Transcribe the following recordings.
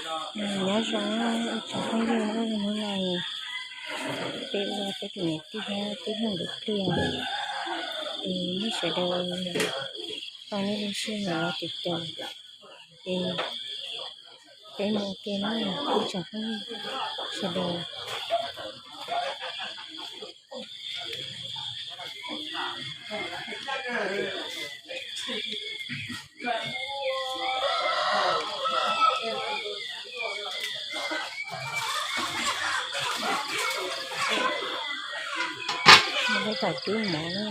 Nyob zoo ib tsoom phooj ywg, hnub no peb ua peb tus niam tij thiab tij laug ntawd pliag, es nej sawv daws tau nej lub sij hawm los caum caum, es peb mus ua ke na ib tsoom phooj ywg sawv daws. Peb tom cub mov na.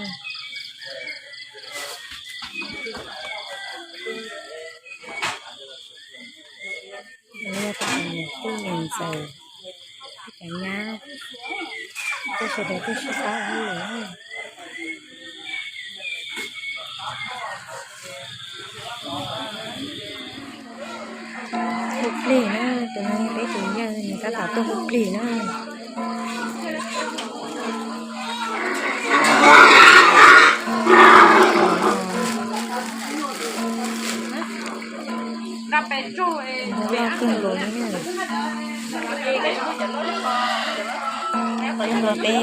Yog tus niam tij niam ntxawm, ib cov nyab, tej sawv daws twb sib pab ua hauj lwm. Hu plig na, tus no yog peb tus yawg, nws tab tom tuaj hu plig na. Loj kawg nkaus li na. Peb ntua peb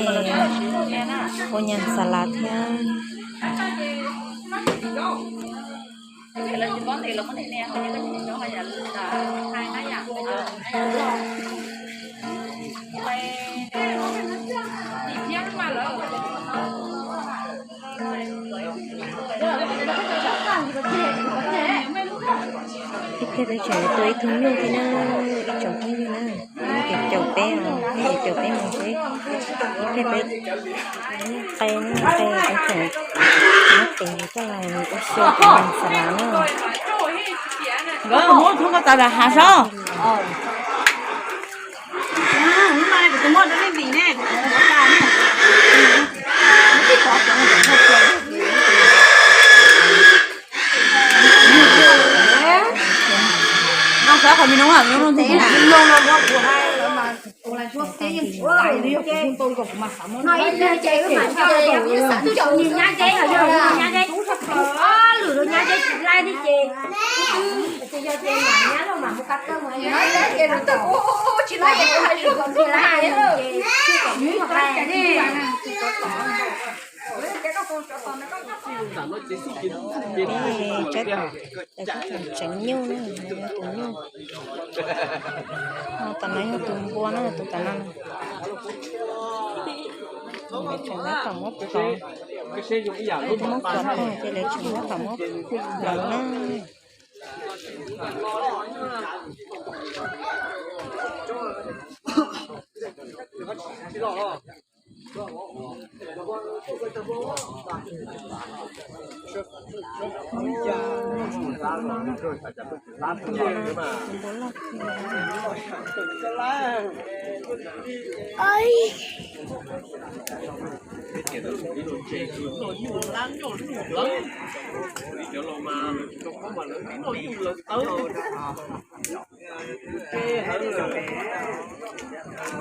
ua nyas xas las thiab. Ib pliag peb tseem tuaj ib tug nyuj thiab na, ib tsoom phooj ywg na. Ces caum peb os, nej ces caum peb mus seb ib pliag peb qe na, qe peb tseem muab tes coj los ua xyaw tus nyas xas las na. Nkawd muab thoob ko tas lam hav sab. No xav qhov me no, me no ntxim na. No ib tug ces wb mam nco, wb xav nco nyab deb, yog nyab deb, ob lwm nyab deb tsis laij thiab ces, ces yog ces mam nyab los mam mus qab kawg mus. Lawv kuj tseem tseev nyuj na, tus nyuj. Ho tam no yog tus npua na, tus tam no. Lawv tseem tab tom muab plov, muab plov tag ces lawv tseem tab tom muab plov na.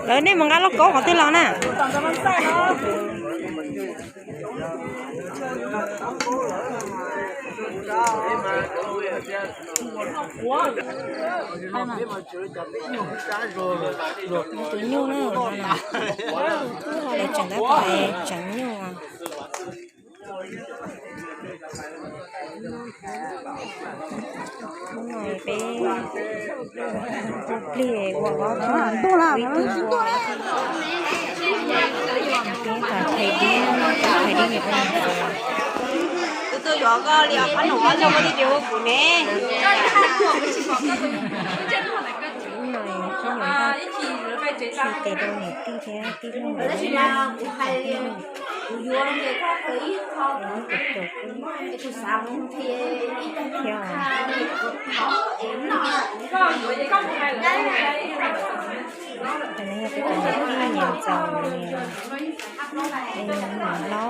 Lawv, nej mus nqa lauj kaub qhov twg los na? Tus nyuj na, lawv tseem tab tom tseev nyuj. Hnub no peb hu plig ua ob tug, ib tug npua, ib tug thais dib, thais dib. Tus twg yuav koj li os, pab num ob leeg ua li ces hu kuv ne. Hnub no peb yuav npaj tshais tes rau niam tij thiab tij laug nkawd. Kuv yuav ces koj khaws ib qho, kuv caum kuv thiab. Tam no yog peb tus niam tij niam ntxawm, niam hlob, coob kawg na.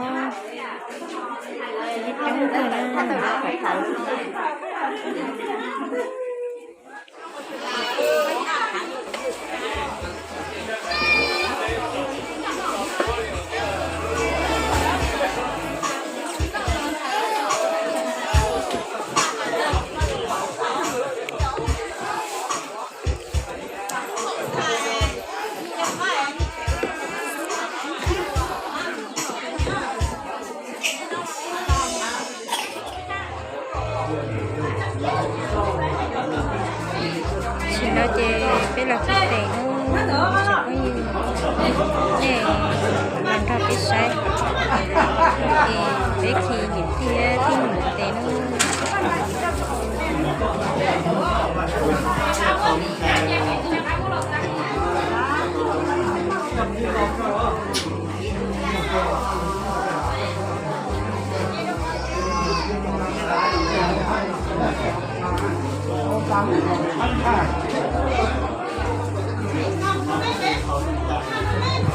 Ces peb los khi tes no, tsoom phooj ywg, nej los nrog peb saib, ces peb khi niam tij thiab niam tes no. Tam sim no ces peb yuav noj mov lawm, tsoom phooj ywg,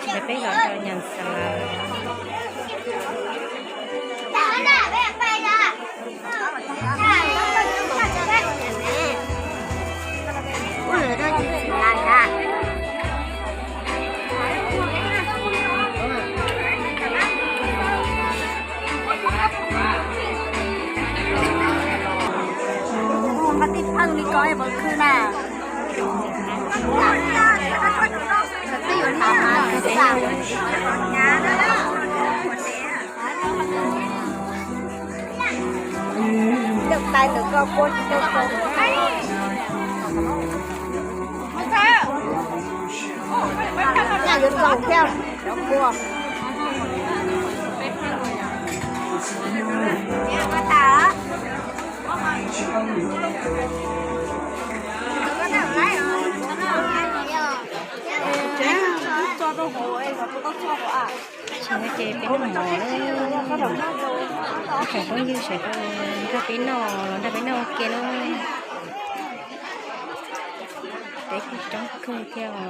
ces peb los rau Nyas Xas Las. Nqa tij phawj li ko es puas khwv na? Twb yuav tau mas kawg xav. Tus tais ntawm ko kua tsis tau tau. Nyaj yuav txaus thiab cov kua. Tsis no ces peb noj mov lawm, tsoom phooj ywg sawv daws nrog peb noj, los nrog peb noj ua ke na. Peb kuj coob kawg thiab os.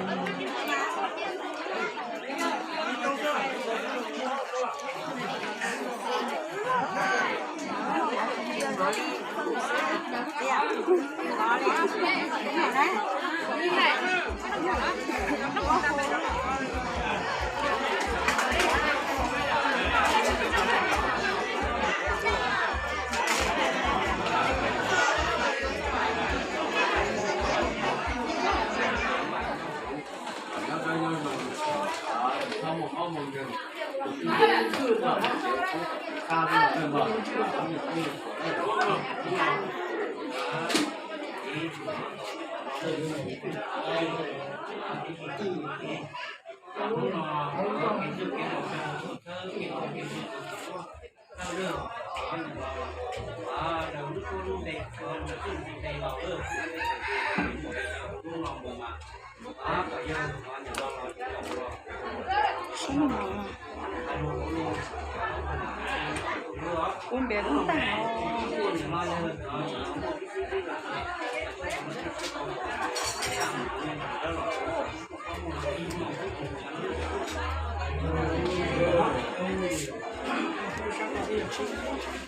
Ua npias lub tag.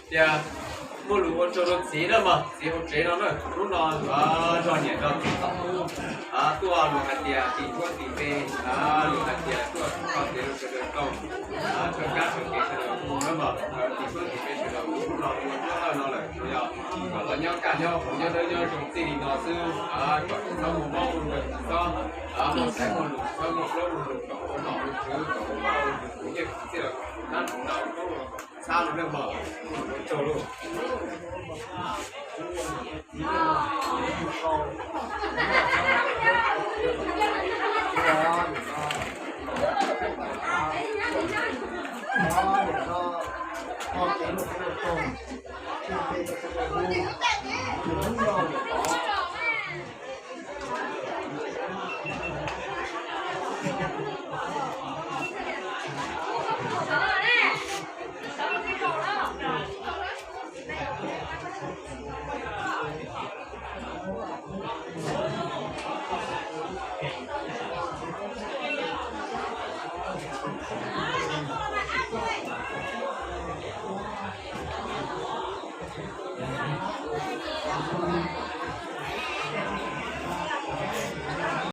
Tias muaj lus ua tsaug rau txiv na mog, txiv hauv tsev no na, hnub no yuav zog niam zog txiv tau tuaj lus hais tias tim tshuab tim pe, lus hais tias tuaj kho tias lus sawv daws tau, tshuab kab sawv kev sawv daws mus na mog, tim tshuab tim pe sawv daws mus hnub no ua tuaj no lawm, yog kom los nyob kaj nyob huv nyob dawb nyob zoo txij li no xwb, kom tsis txhob muaj mob muaj nkeeg, tsis txhob muaj xaiv muaj lus, tsis txhob muaj plaub muaj ntug, kom ua nom ua tswv, kom ua vaj ua tsev, kuv nyiaj kuv txiaj los kom tus nab tus ntawv txhab lub neej mog, ua tsaug lauj.